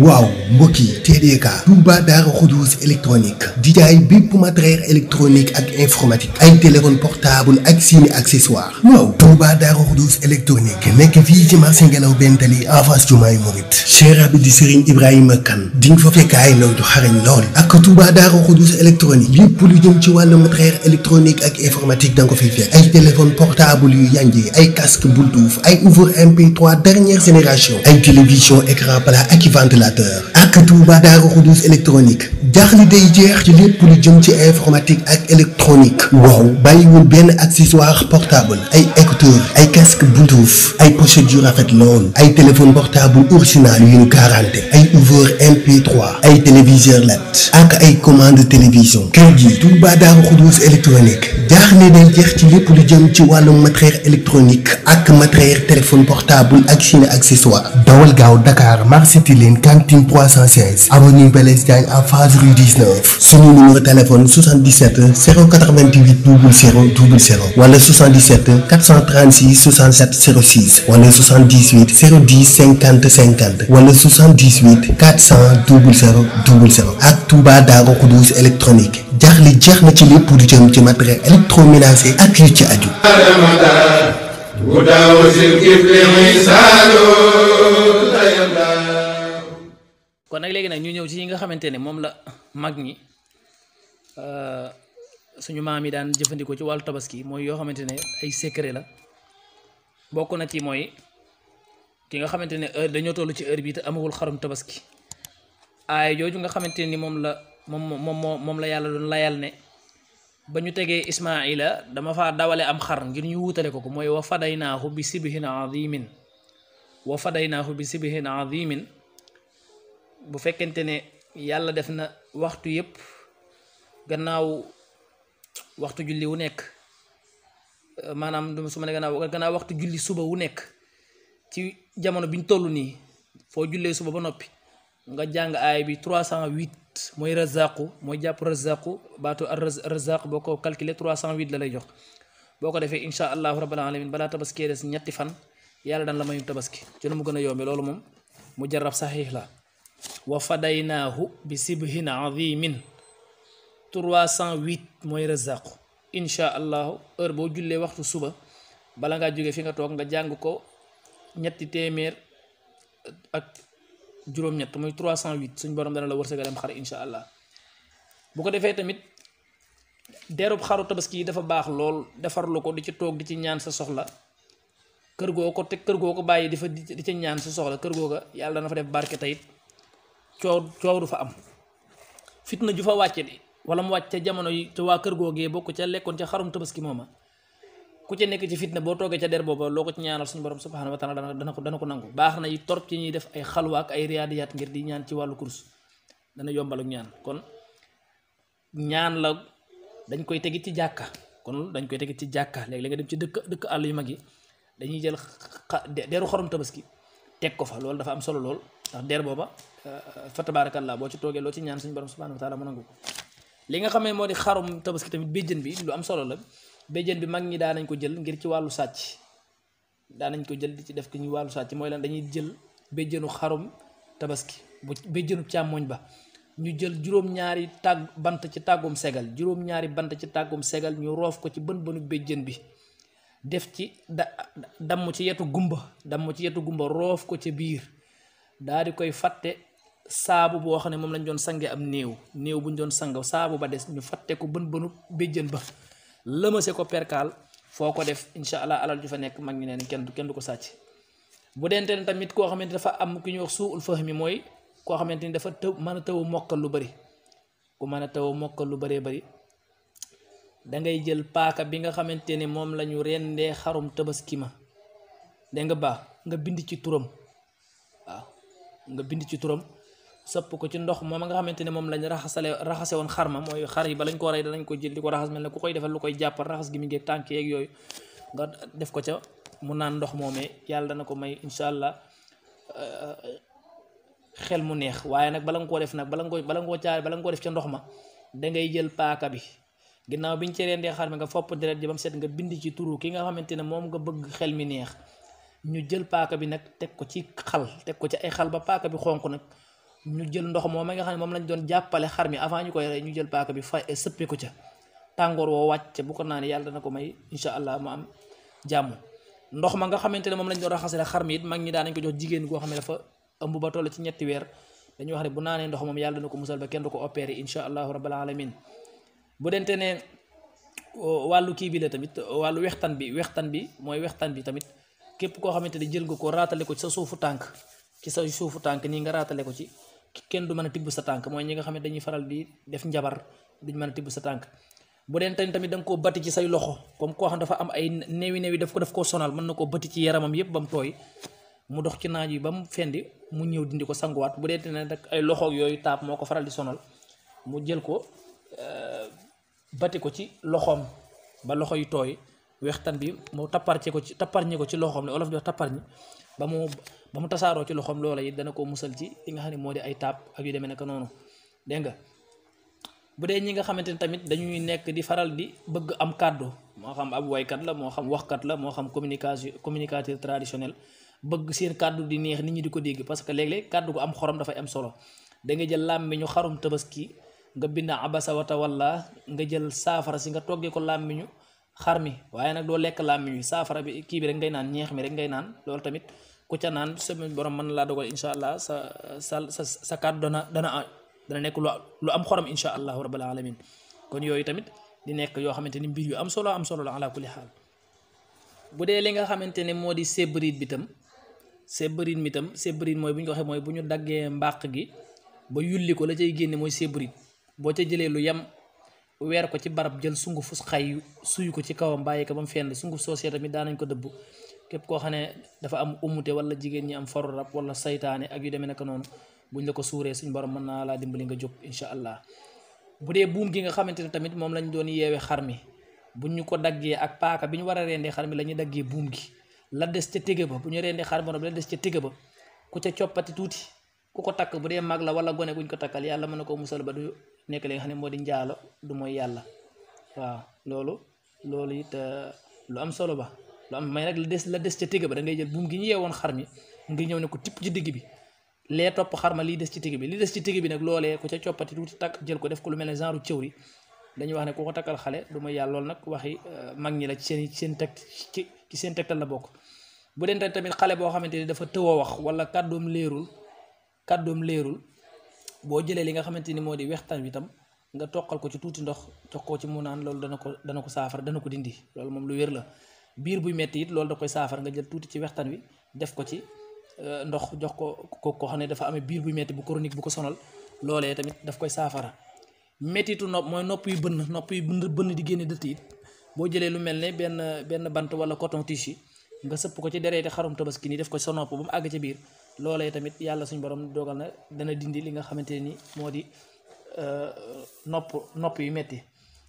waaw mbokk yi TDK Touba Darou Khoudoss électronique di jaay bépp matériel électronique ak informatique ay téléphone portable ak seeni accessoire waaw Touba Darou Khoudoss électronique nekk fii ci marché Ngelaw Bentali en face Jumaay Mouride Cheikh bi di Serigne Ibrahima Kane di nga fa fekk ay ndaw ju xarañ lool ak Touba Darou Khoudoss électronique lépp lu jëm ci wàllu matériel électronique ak informatique da nga ko fiy fekk ay téléphone portable yu yanji ay casque Bluetooth ay ouvre MP3 dernière génération ay télévision écran plat ak ventilateur ak Touba Darou Khoudoss électronique jaaxle day jeex ci lépp lu jëm ci informatique ak électronique waaw bàyyiwul benn accessoire portable ay écouteurs ay casque Bluetooth ay pochette yu rafet lool ay téléphone portable original yu ñu garanté ay ouvreur MP3 ay téléviseur LED ak ay commande télévision kër gi Touba Darou Khoudoss électronique jaaxle day jeex ci lépp lu jëm ci wàllu matériel électronique ak matériel téléphone portable ak seeni accessoire dawal gaaw Dakar marché Tilène cantine 316 avenue Blaise Diagne en face rue 19 suñu numéro téléphone 77 088 00 00 wala 77 436 67 06 wala 78 010 50 50 wala 78 400 00 00 ak Touba Darou Khoudoss électronique jaaxle jeex na ci lépp lu jëm ci matériel électroménager ak yu ci aju. kon nag léegi nag ñu ñëw ci yi nga xamante ne moom la mag ñi suñu maam yi daan jëfandikoo ci wàllu tabaski mooy yoo xamante ne ay secret la bokk na ci mooy ki nga xamante ne heure dañoo toll ci heure bi te amagul xarum tabaski aay jooju nga xamante ni moom la yàlla doon layal ne ba ñu tegee Ismaila dama fa dawale am xar ngir ñu wutale ko mooy wa fadaynaahu bi sibhin azimin bu fekkente ne yàlla def na waxtu yépp gannaaw waxtu julli wu nekk maanaam su ma ne gannaaw waxtu julli suba wu nekk ci jamono bi ñu toll nii foo jullee suba ba noppi nga jàng aay bi 308 mooy razaqu mooy jàpp razaqu baatu razaq boo ko calculer 308 la lay jox boo ko defee insha allahu rabbil alamin balaa tabaski des ñetti fan yàlla daan la mayu tabaski ci nu mu gën a yombe loolu moom mu jarab saxiix la wa fadaynaahu bi sibhin azimin 308 mooy razaqu insha allahu heure boo jullee waxtu suba bala ngaa jógee fi nga toog nga jàng ko ñetti téeméer ak juróom-ñett muy 308 suñ borom dana la wërsëgalem xar insha allah bu ko defee tamit derub xaru tabaski yi dafa baax lool defarlu ko di ci toog di ci ñaan sa soxla kër goo ko bàyyi di ci ñaan sa soxla kër googa yàlla dana fa def barke tayit coow du fa am fitna ju fa wàcce di wala mu wàcc ca jamono yi te waa kër googee bokk ca lekkoon ca xarum tabaski mooma ku ca nekk ci fitna boo toogee ca der booba loo ko ci ñaanal suñu borom subhanahu wa taala dana ko nangu baax na yi torop ci ñuy def ay xalwa ak ay riyaadiyaat ngir di ñaan ci wàllu kurus dana yombal ak ñaan kon ñaan la dañ koy tegi ci jàkka léegi nga dem ci dëkk àll yu mag yi dañuy jël deru xarum tabaski teg ko fa loolu dafa am solo lool ndax der booba fa tabarakallah boo ci toogee loo ci ñaan suñu borom subhanahu wa taala mu nangu ko li nga xamee moo di xarum tabaski tamit béjjën bi lu am solo la béjjën bi mag ñi daanañ ko jël ngir ci wàllu sàcc daanañ ko jël di ci def ko ñu wàllu sàcc mooy lan dañuy jël béjjënu xarum tabaski bu béjjënu càmmoñ ba ñu jël juróom-ñaari bant ci tàggum segal ñu roof ko ci bën béjjën bi def ci damm ci yetu gumba roof ko ca biir daal di koy fàtte saabu boo xam ne moom lañ doon sange am néew bu ñu doon sang saabu ba des ñu fàtte ko bën béjjën ba lëmase ko perkaal foo ko def insha allah alal ju fa nekk mag ñi neen kenn du ko sàcc bu dente ne tamit koo xamante dafa am ku ñuy wax suul fahmi mooy koo xamante ni dafa mën a taw mokkal lu bari ku mën a taw mokkal lu baree bari dangay jël paaka bi nga xamante ne moom la ñu rendee xarum tabaski ma dégg nga baax nga bind ci turam waaw nga bind ci turam sëpp ko ci ndox moom nga xamante ne moom lañ raxase woon xar ma mooy xar yi ba lañ ko rey danañ ko jël di ko raxas mel ne ku koy defal lu koy jàppal raxas gi mi ngi tànk yeeg yooyu nga def ko ca mu naan ndox moomee yàlla dana ko may insha allah xel mu neex waaye nag bala nga koo def ca ndox ma dangay jël paaka bi ginnaaw biñ ci rendee xar mi nga fopp deret ji ba mu set nga bind ci turu ki nga xamante ne moom nga bëgg xel mi neex ñu jël paaka bi nag teg ko ci ay xal ba paaka bi xonk nag ñu jël ndox moom nga xam ne moom lañ doon jàppale xar mi avant ñu koy rey ñu jël paaka bi sëppe ko ca tàngoor woo wàcc bu ko naanee yàlla dana ko may incha allah mu am jàmm. ndox ma nga xamante ne moom lañ doon raxasale xar mi it mag ñi daan nañ ko jox jigéen goo xam ne dafa ëmb ba toll ci 3 weer dañuy wax ne bu naanee ndox moom yàlla dana ko musal ba kenn du ko opéré incha allahu rabbil alamin bu dente ne wàllu kii bi la tamit wàllu wextan bi mooy wextan bi tamit képp koo xamante ne jël nga ko raatale ko ci sa suufu tànk nii nga raatale ko ci kenn du mën a tibb sa tànk mooy ñi nga xam ne dañuy faral di def njabar duñ mën a tibb sa tànk bu deen tamit da nga koo bati ci say loxo comme koo xam dafa am ay newi daf koo sonal mën na koo bati ci yaramam yépp ba mu tooy mu dox ci naaj yi ba mu fendi mu ñëw dindi ko sanguwaat bu dee ne nag ay loxoog yooyu taab moo ko faral di sonal mu jël ko bati ko ci loxoom ba loxo yu tooy wextan bi mu tapparñi ko ci loxoom ne olof di wax tapparñi ba mu tasaaroo ci loxoom loola it dana ko musal ci li nga xam ne moo di ay taab ak yu demee naka noonu dégg nga bu dee ñi nga xamante ne tamit dañuy nekk di faral di bëgg am kàddu moo xam ab waykat la moo xam waxkat la moo xam communicateur traditionnel bëgg seen kàddu di neex nit ñi di ko dégg parce que léeg-léeg kàddu gu am xorom dafay am solo da nga jël làmmiñu xarum tabaski nga bind abasa wa tawalla nga jël saafara si nga toggee ko làmmiñu xar mi waaye nag doo lekk làmmiñ wi saafara bi kii bi rek ngay naan ñeex mi rek ngay naan loolu tamit ku ca naan semaine borom mën na laa dogal incha allah sa kàddu dana nekk lu am xorom incha allahu rabbil alamin kon yooyu tamit di nekk yoo xamante ni mbir yu am solo la ala kulli xaal. bu dee li nga xamante ne moo di sébrit bi tam sébrit mooy bu ñu ko waxee mooy bu ñu daggee mbàq gi ba yulli ko la cay génne mooy sébrit boo ca jëlee lu yem weer ko ci barab jël sunguf xay suyu ko ci kawam bàyyi ko ba mu fenn sunguf soosee tamit daanañ ko dëbb képp koo xam ne dafa am umute wala jigéen ñi am faru rab wala saytaane ak yu demee naka noonu buñ la ko suuree suñ borom mën naa laa dimbali nga jóg incha allah. bu dee buum gi nga xamante ne tamit moom lañ doon yeewee xar mi buñ ñu ko daggee ak paaka bi ñu war a rendee xar mi la ñuy daggee buum gi la des ca tëgg ba bu ñu rendee xar mi la des ca tëgg ba ku ca coppati tuuti ku ko takk bu dee mag la wala gone guñ ko takkal yàlla mën na koo musal ba du nekk li nga xam ne moo di njaalo du mooy yàlla waaw loolu it lu am solo ba lu am may nag la des ca tëgg ba da ngay jël buum gi ñu yeewoon xar mi nga ñëw ne ko tipp ci digg bi lee topp xar ma lii des ci tëgg bi li des ci tëgg bi nag loolee ku ca coppati tuuti takk jël ko def ko lu mel ne genre cëwri dañuy wax ne ku ko takkal xale du mooy yàlla loolu nag waxi mag ñi la ci seen tegtal la bokk. bu dee tamit xale boo xamante ni dafa tëw a wax wala kàddoom leerul boo jëlee li nga xamante ni moo di wextaan wi tam nga toqal ko ci tuuti ndox jox ko ci mu naan loolu dana ko saafara dana ko dindi loolu moom lu wér la. biir buy metti it loolu da koy saafara nga jël tuuti ci wextaan wi def ko ci ndox jox ko xam ne dafa amee biir buy metti bu chronique bu ko sonal loolee tamit daf koy saafara. mettitu nopp mooy nopp yu bënn di génne dëtt it boo jëlee lu mel ne benn bant wala coton tige nga sëpp ko ci dereeti xarum tabaski nii def ko sa nopp ba mu àgg ca biir loolee tamit yàlla suñu borom dogal na dana dindi li nga xamante ni moo di nopp yu metti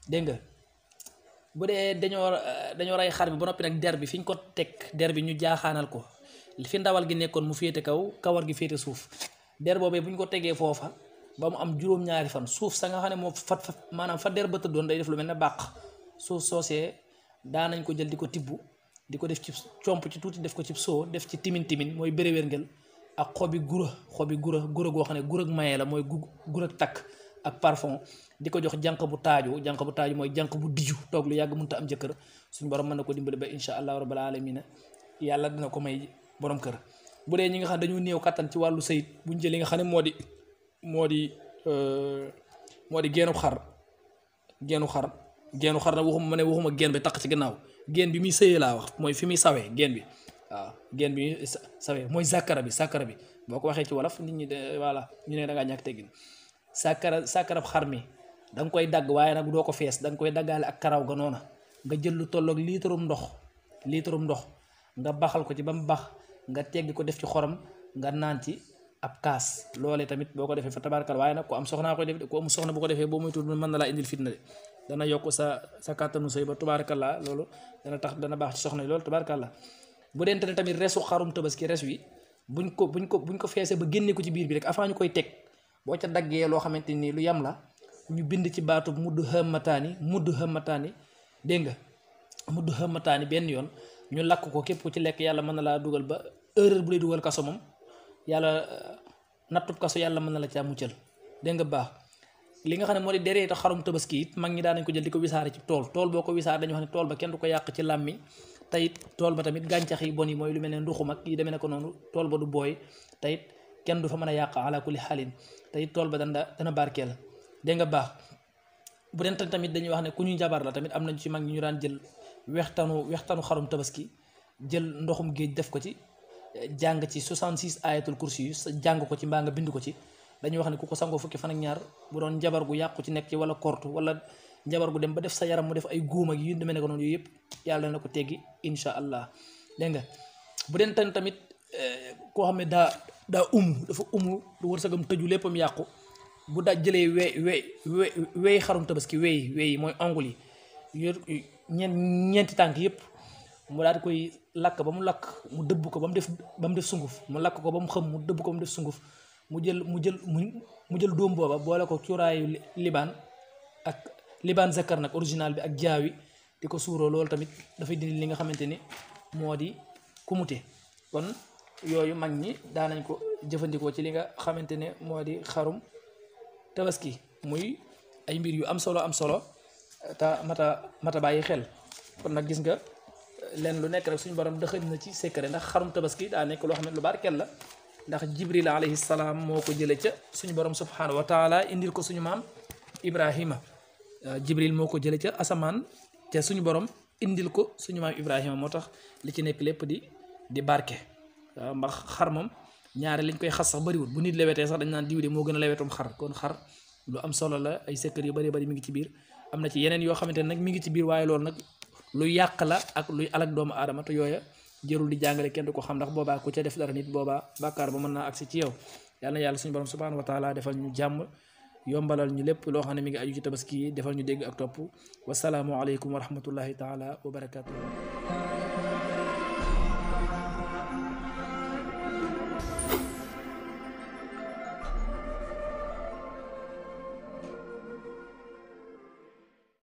dégg nga. bu dee dañoo rey xar bi ba noppi nag der bi fi ñu ko teg der bi ñu jaaxaanal ko fi ndawal gi nekkoon mu féete kaw kawar gi féete suuf der boobee bu ñu ko tegee foofa ba mu am juróom-ñaari fan suuf sa nga xam ne moo maanaam fa der ba tëddoon day def lu mel ne bàq suuf soosee daanañ ko jël di ko tibb di ko def ci comp ci tuuti def ko ci soo def ci timin mooy béréwérngel ak xobi gura goo xam ne gura ak maye la mooy gura ak takk ak parfum di ko jox jànq bu taaju mooy jànq bu diju toog lu yàgg mënta am jëkkër suñu borom mën na ko dimbali ba insha allah rabbil alamin yàlla dina ko may borom kër. bu dee ñi nga xam ne dañoo néew kattan ci wàllu sayit buñ jël li nga xam ne moo di geenu xar nag waxuma geen bi taq ci gannaaw geen bi muy sëyee laa wax mooy fi muy sawee geen bi waaw geen bi muy sawee mooy sàkkara bi boo ko waxee ci wolof nit ñi de voilà ñu ne da ngaa ñàkk teggin sàkkarab xar mi da nga koy dagg waaye nag doo ko fees da nga koy daggaale ak karaw ga noona nga jël lu tolloog liitarum ndox nga baxal ko ci ba mu bax nga teggi ko def ci xorom nga naan ci ab kaas loolee tamit boo ko defee fa tabaarkal waaye nag ku am soxnaa koy def ku am soxna bu ko defee boo moytuwul mën na laa indil fitna de dana yokk sa kàttanu sëy ba tabaarkalla loolu dana baax ci soxna yi loolu tabaarkalla. bu dente ne tamit resu xarum tabaski res wi buñ ko feesee ba génne ko ci biir bi rek avant ñu koy teg boo ca daggee loo xamante ni lu yam la ñu bind ci baatu mudd xëmmataani dégg nga mudd xëmmataani benn yoon ñu lakk ko képp ku ci lekk yàlla mën na laa dugal ba erreur bu lay dugal kaso moom yàlla nattub kaso yàlla mën na la caa muccal dégg nga baax li nga xam ne moo di dereeta xarum tabaski it mag ñi daan nañ ko jël di ko wisaare ci tool boo ko wisaare dañu wax ne tool ba kenn du ko yàq ci làmmi tayit tool ba tamit gàncax yi bon yi mooy lu mel ne nduxum ak yi demee ne ko noonu tool ba du booy tayit kenn du fa mën a yàq ala kulli xaalin tayit tool ba dana barkeel dégg nga baax bu den tamit dañuy wax ne ku ñu jabar la tamit am nañ ci mag ñi ñu daan jël wextanu xarum tabaski jël ndoxum géej def ko ci jàng ci 66 ayatul kursi yu jàng ko ci mbaa nga bind ko ci dañuy wax ne ku ko sangoo fukki fan ak ñaar bu doon njabar gu yàqu ci nekk ci wala kortu wala njabar gu dem ba def sa yaram mu def ay góom ak yu demee ne ko noonu yooyu yëpp yàlla na ko teggi insha allah dégg nga bu den tamit koo xam ne dafa du wërsëgam tëju léppam yàqu bu daa jëlee wey xarum tabaski wey mooy ongul yi yor ñeenti tànk yëpp mu daal di koy lakk ba mu lakk mu dëbb ko ba mu def sunguf mu lakk ko ba mu xëm mu dëbb ko ba mu def sunguf mu jël dóom booba boole ko cuuraayu libaan ak libaan zakar nag original bi ak jaawi di ko suuroo loolu tamit dafay dindi li nga xamante ni moo di kumute kon yooyu mag ñi daanañ ko jëfandikoo ci li nga xamante ne moo di xarum tabaski muy ay mbir yu am solo te mata bàyyi xel kon nag gis nga leen lu nekk rek suñu borom dëxëñ na ci secret ndax xarum tabaski daa nekk loo xam ne lu barkeel la ndax jibril alayhi salaam moo ko jële ca suñu borom subhanahu wa taala indil ko suñu maam ibrahima jibril moo ko jële ca asamaan te suñu borom indil ko suñu maam ibrahima moo tax li ci nekk lépp di barke waaw ndax xar moom ñaare liñ koy xas sax bariwul bu nit lewetee sax dañ naan diw de moo gën a lewetum xar kon xar lu am solo la ay secret yu bari mi ngi ci biir am na ci yeneen yoo xamante ne nag mi ngi ci biir waaye loolu nag lu yàq la ak luy alak doomu aadama te yooya jërul di jàngale kenn du ko xam ndax boobaa ku ca def dara nit boobaa bàkkaar ba mën naa agsi ci yow yal na yàlla suñu borom subhanahu wa taala defal ñu jàmm yombalal ñu lépp loo xam ne mi ngi aju ci tabaski yi defal ñu dégg ak topp wasalaamu aleykum wa rahmatullahi taala wa barakatuh